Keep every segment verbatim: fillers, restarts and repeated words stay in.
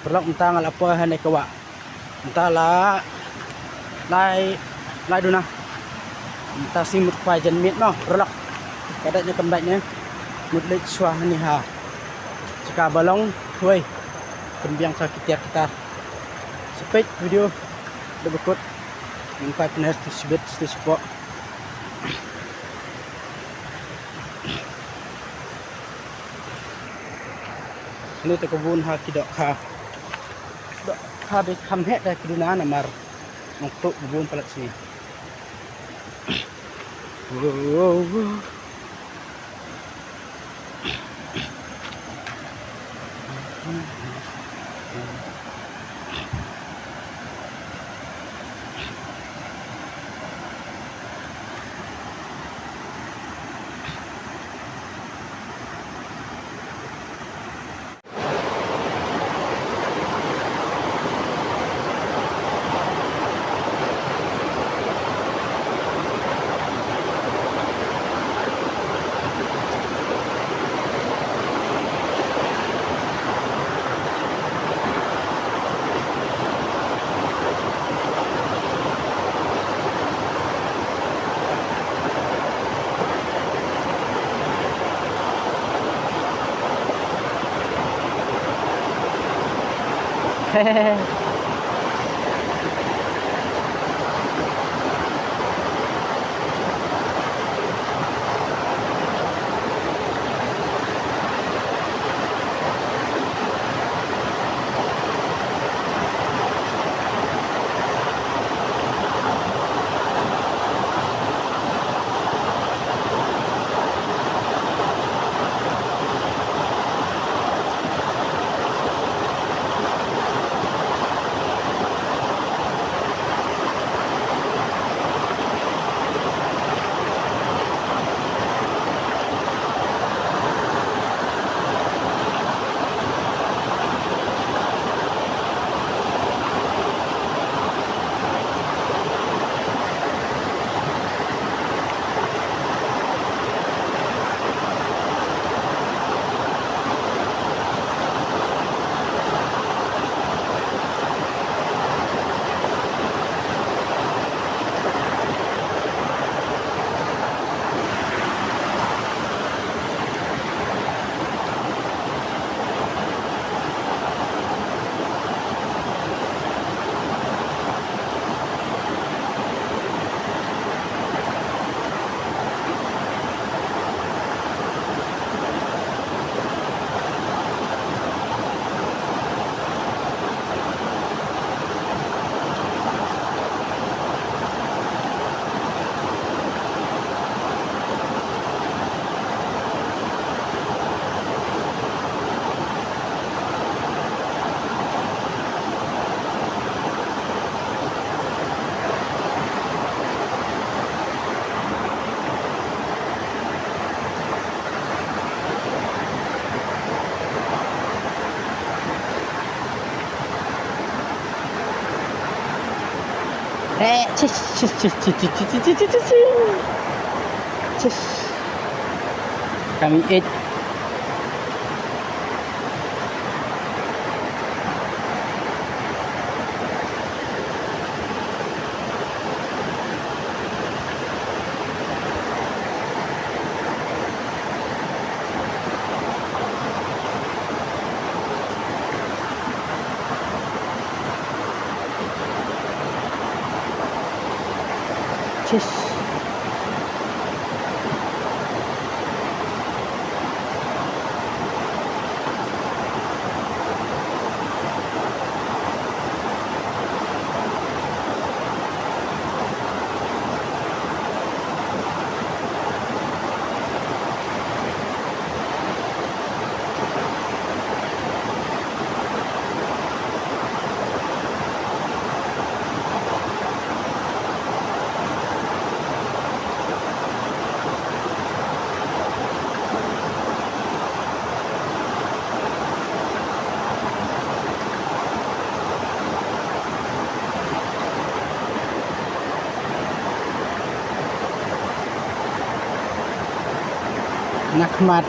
Paralok, mynta nga la poi ha kane ka wah. Mynta la lai, lai duna. Mynta sngi mut khwai jan miet noh, paralok. Ka dait ne kam dait ne. Mut leit shuwa hangne ha jaka ba long thwei. Pynbiang sha ki tiar ki tar. Sa peit video da ba kut. Mynta kane tu sibit tu sipoh. Kane te ka bun ha ki dohkha. Dohkha ba kham heh da ki duna namar nongtuh ba bun palat sini. Eh, chish, chish, chish. Kami eight. Cheers. Nga khmat.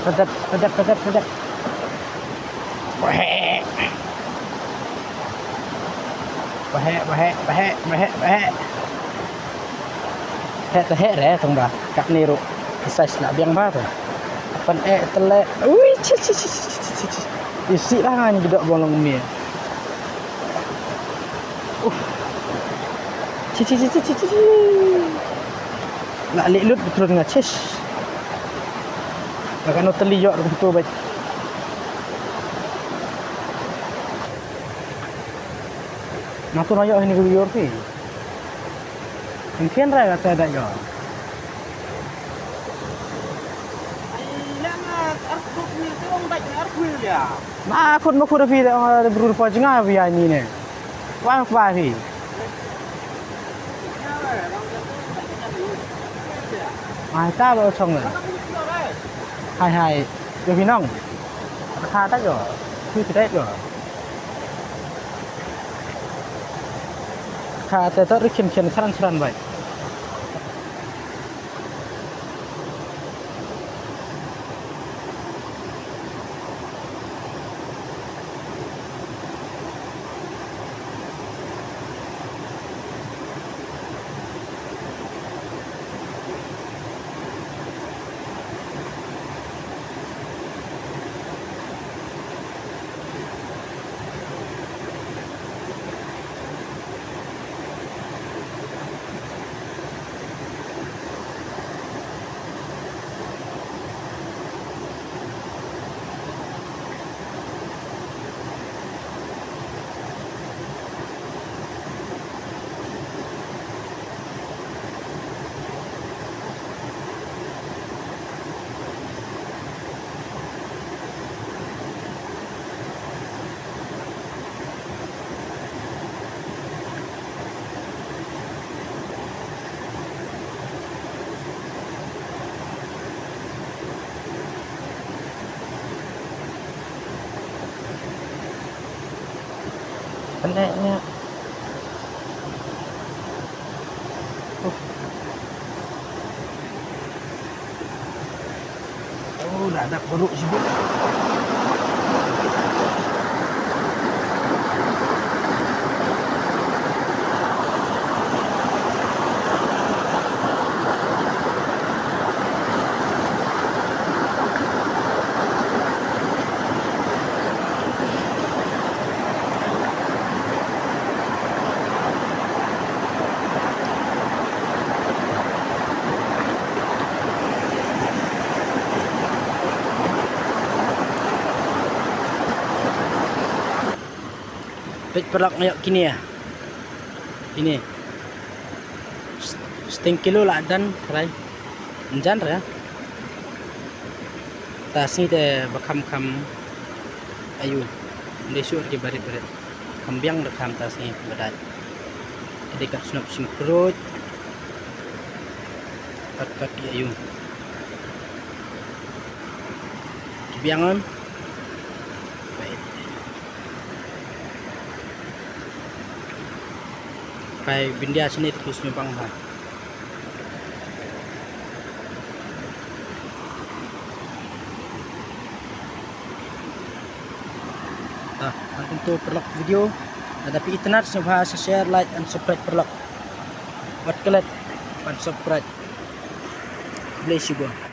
Pedep, pedep, pedep, pedep. Waheh. Waheh, waheh, waheh, waheh, waheh. Heh te heh re tong ba. Katne ruh. Size la biang ba te. Pan eh tele. Ui, chi, chi, chi. Isi lah ngan gidok bolong mie. Uh. Chi, chi, chi. La leh lut betrun nga chis. Nga kano teli yok ruh tu bait. Nga tu na yok hini ku yor phi. Mungkin rai kata dak yok. Na khut ma khut phi da, da bru pa jnga phi ai ni ne. Wa pa phi. Ai ta ba chong ne. Hai hai. Yo phi nong. Kha ta yo. Phi kdai yo. Kha ta ta ri khin khin sran sran bai. Penek nya. Oh, la dap buruk sibuk. Peit paralok, nga ïoh kine. Kine. Sting kilo la dang trai. Jan ra. Ta sngi te ba kham kham ayu. Nde shu ki barit barit. Kham biang da kham ta sngi ba dait. Ki dei kat snup snup kruid. Kat kat ki ayu. Ki biang on. Baik. Kai bindia sini tu sini bang ha. Dah, nangtu paralok video. Lada phi itynnad sngewbha sa share, like and subscribe paralok. Wat klet ban subscribe. Bless you, bro.